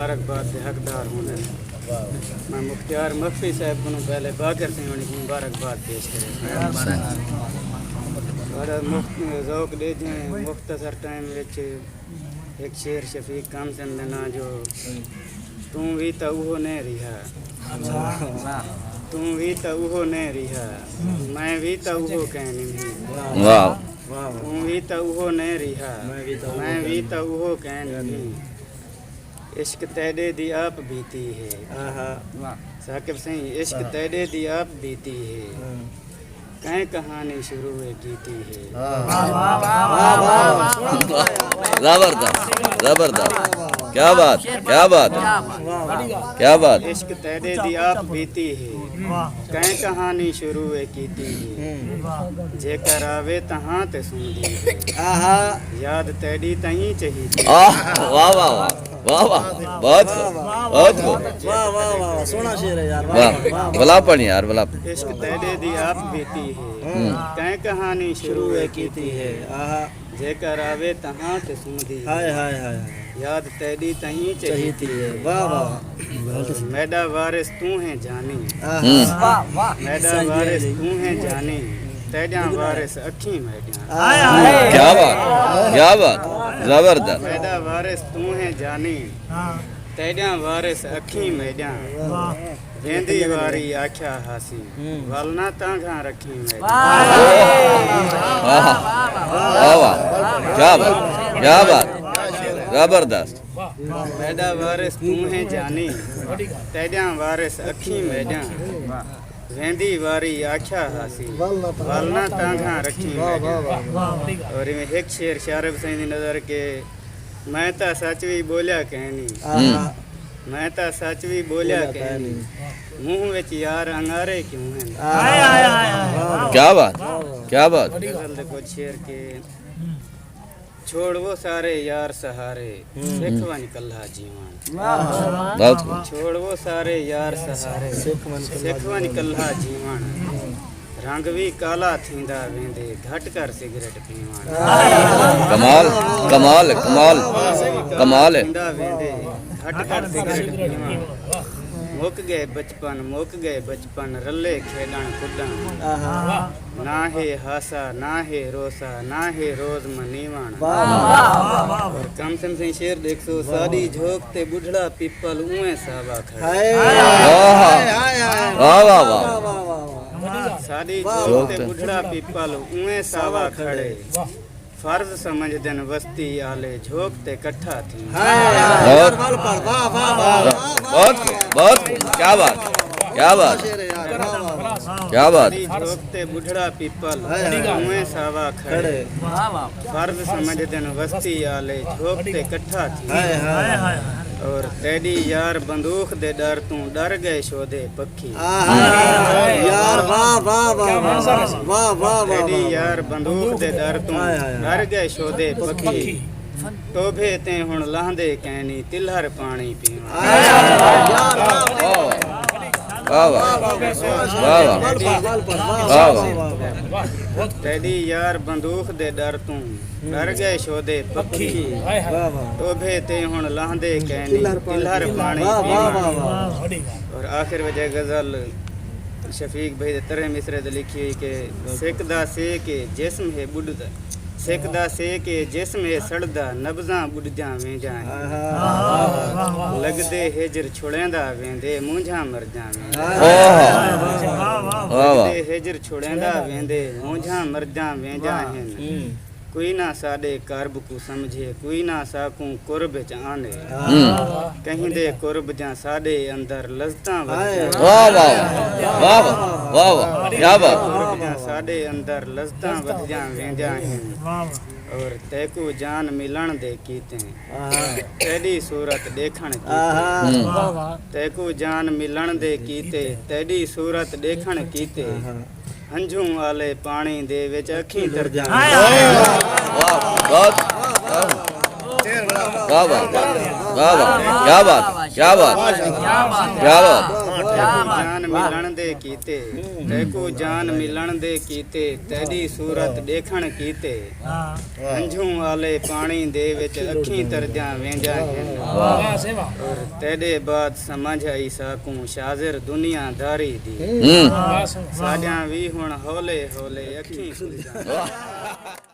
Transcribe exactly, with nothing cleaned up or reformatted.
مبارکباد دے حقدار ہوندن۔ میں مختیار مخفی صاحب کنوں پہلے باقر سئیں ہوݨی کوں مبارکباد پیش کرے۔ بڑا مخت-، ذوق ݙے جیں مختصر ٹائم وچ ہک شعر شفیق کام سن دے ناں جو، توں وی تاں اوہو نئیں ریہا، توں وی تاں اوہو نئیں ریہا، میں وی تاں اوہو کائنی ہی۔ واہ۔ توں وی تاں اوہو نئیں ریہا، میں وی تاں اوہو کائنی ہی۔ عشق تیݙے دی آپ بیتی ہے۔ ثاقب سئیں، عشق تیݙے دی آپ بیتی ہے۔ کہیں کہانی شروع ہے کیتی ہے۔ زبردست، زبردست۔ کیا بات، کیا بات، کیا بات۔ عشق تیݙے دی آپ بیتی ہے۔ کہیں کہانی شروع ہے کیتی ہے۔ جے کر آوے تہاں تے سݨدی ہے۔ یاد تیݙی تئیں چہیتی۔ آہ، واہ، واہ، واہ۔ واہ، واہ، بہت خوب، بہت خوب۔ واہ، واہ، واہ، واہ، سوہݨا شعر ہے یار، واہ، واہ، واہ، واہ۔ ولا پڑھ یار، ولا پڑھ۔ عشق تیݙے دی آپ بیتی ہے، کہیں کہانی شروع ہے کیتی ہے۔ آہا۔ جے کر آوے تہاں تے سݨدی ہے۔ ہائے، ہائے، ہائے، ہائے۔ یاد تیݙی تئیں چہیتی ہے۔ واہ، واہ۔ میݙا وارث توں ہیں جانی۔ آہا۔ میݙا وارث توں ہیں جانی، تیݙیاں وارث اکھیں میݙیاں۔ کیا بات، کیا بات، زبردست۔ میݙا وارث توں ہیں جانی، تیݙیاں وارث اکھیں میݙیاں۔ ویندی واری آکھیا ہاسی، ول نہ تانگھاں رکھیں میݙیاں۔ واہ، واہ، واہ، کیا بات، کیا بات، زبردست۔ میݙا وارث توں ہیں جانی، تیݙیاں وارث اکھیں میݙیاں۔ ویندی واری آکھیا ہاسی، ول نہ تانگھاں رکھیں میݙیاں۔ اور ایویں ہک شعر شارب سئیں دی نظر کہ، میں تاں سچ وی ٻولیا کائنی۔ میں تاں سچ وی ٻولیا کائنی۔ منہ وچ یار انگارے کیوں ہن؟ کیا بات، کیا بات۔ غزل دے کجھ شعر کہ، چھوڑ وہ سارے یار سہارے، سکھ ونڄ کلہا جیوݨ۔ بہت خوب۔ چھوڑ وہ سارے یار سہارے، سکھ ونڄ کلہا جیوݨ۔ رنگ وی کالا تھیندا ویندے، گھٹ کر سگریٹ پیوݨ۔ کمال، کمال، کمال، کمال ہے۔ تھیندا ویندے، گھٹ کر سگریٹ پیوݨ۔ مک ڳئے بچپن، مک ڳئے بچپن، رلے کھیݙݨ کݙݨ۔ نہ ہے ہاسا، نہ ہے روسا، نہ ہے روز منیوݨ۔ اور کم سن سئیں شعر ݙیکھسو، ساݙی جھوک تے ٻڈھڑا پیپل اونویں ساوا کھڑے۔ واہ، واہ، واہ، واہ۔ ساݙی جھوک تے ٻڈھڑا پیپل اونویں ساوا کھڑے۔ فرض سمجھدن وستی آلے، جھوک تے کٹھا تھیوݨ۔ بہت، بہت، بہت، کیا بات، کیا بات، کیا بات۔ ساݙی جھوک تے ٻڈھڑا پیپل اونویں ساوا کھڑے۔ فرض سمجھدن وستی آلے، جھوک تے کٹھا تھیوݨ۔ اور تیݙی یار بندوخ دے ݙر توں ݙر ڳئے شودے پکھی۔ یار، واہ، واہ، واہ۔ تیݙی یار بندوخ دے ݙر توں ݙر ڳئے شودے پکھی۔ ٹوبھے تے ہݨ لہندے کائنی، تلہر پاݨی پیوݨ۔ واہ، واہ۔ واہ، واہ۔ واہ، واہ۔ تیݙی یار بندوخ دے ݙر توں ݙر ڳئے شودے پکھی۔ ٹوبھے تے ہݨ لہندے کائنی، تلہر پاݨی پیوݨ۔ اور آخر وچ غزل شفیق بھائی دے ترے مصرعے تے لکھی ہوئی کہ، سک دا سیک اے جسم ہے ٻݙدا، سک دا سیک اے جسم ہے سڑدا، نبضاں ٻݙدیاں ویندیاں ہن۔ لڳدے ہجر چھڑیندا ویندے، مونجھاں مردیاں ویندیاں۔ واہ، واہ۔ لڳدے ہجر چھڑیندا ویندے، مونجھاں مردیاں ویندیاں ہن۔ کوئی نہ ساݙے کرب کوں سمجھے، کوئی نہ ساکوں قرب اچ آندے۔ کہیں دے قرب دیاں ساݙے اندر لذتاں ودھدیاں۔ واہ، واہ، واہ، واہ، واہ، واہ، کیا بات۔ قرب دیاں ساݙے اندر لذتاں ودھدیاں ویندیاں ہن۔ اور تیکوں جان ملݨ دے کیتے، تیݙی صورت ݙیکھݨ کیتے۔ تیکوں جان ملݨ دے کیتے، تیݙی صورت ݙیکھݨ کیتے۔ ہنجھوں آلے پاݨی دے وچ اکھیں تردیاں۔ واہ، بہت، واہ، واہ، واہ، واہ، کیا بات، کیا بات، کیا بات۔ جان ملݨ دے کیتے، تیکوں جان ملݨ دے کیتے، تیݙی صورت ݙیکھݨ کیتے، ہنجھوں آلے پاݨی دے وچ اکھیں ترجاں ویندیاں ہن۔ تیݙے بعد سمجھ آئی ساکوں شاذر دنیا داری دی۔ ساݙیاں وی ہݨ ہولے ہولے اکھیں کھلدیاں۔